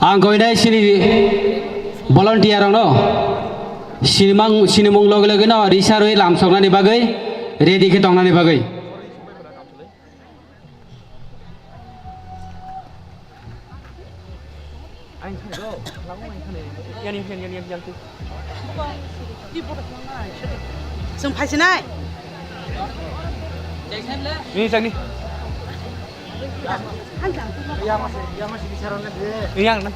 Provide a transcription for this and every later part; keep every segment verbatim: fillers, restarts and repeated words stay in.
Ang koinai sini volunteer rokno sinimang, sinimung loge loge no risarwi lamsoknani bagwi ready khe tongnani bagwi. Chwng phaisinai. Ni chakni. Yang na.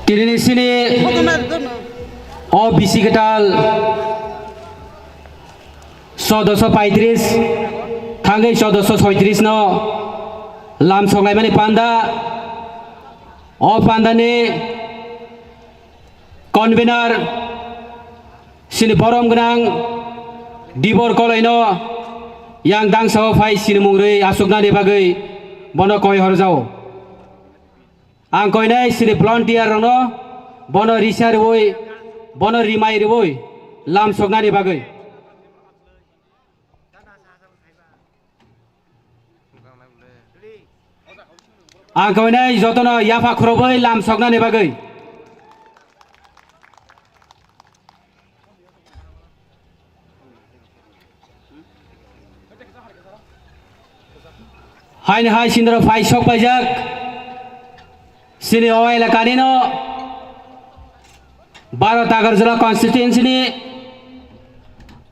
Tini ni sini o bisi kwtal. Sodosho paitris thangwi sodosho soitris no lam soglaimani panda. O pandani convener sini borom gwnang Dibor Koloino yang dangsao phai sinimung rwi aswknani bagwi bono koi horjao. Ang koinai sini volunteer rokno bono risa rwui, bono rimai rwui lam soknani bagwi. Ang koinai jotono yapha khurobwi lam soknani bagwi. Haini hai sindro phai sok paijak. Sini o elakani no Baro Tagarjala constituency ni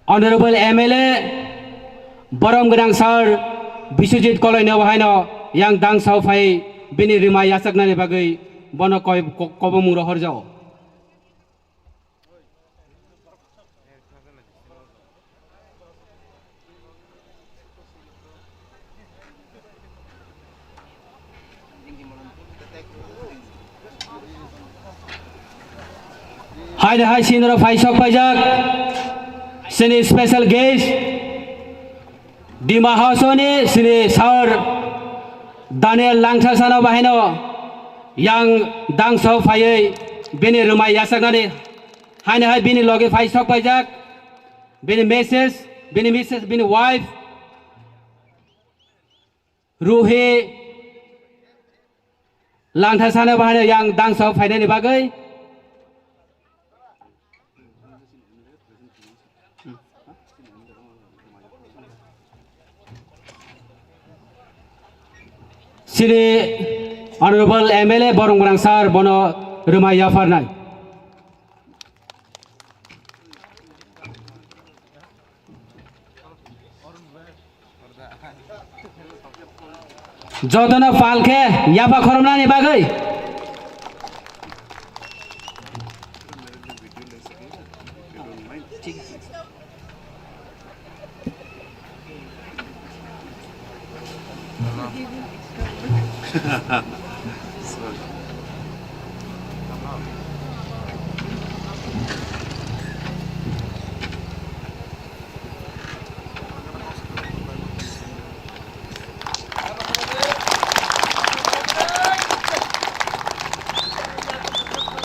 Honorable M L A borom gwnang sir Biswajit Koloino bahaino yang dangsao phai bini rima yachaknani bagwi bono koi ko-, kobomung rohorjao. Haini hai sinro phai sok paijak sini special guest Dima Hasao ni sini sir Daniel Langthasano bahaino yang dangsao phaiwi bini rwmai yachaknani haini hai bini logi phai sok paijak bini message, bini message, bini wife Ruhi Langthasano bahaino yang dangsao phainani bagwi. Sini Honorable M L A borom gwnang sir bono rwmai yapharnai. Jotono pal khe yapha khoromnani bagwi.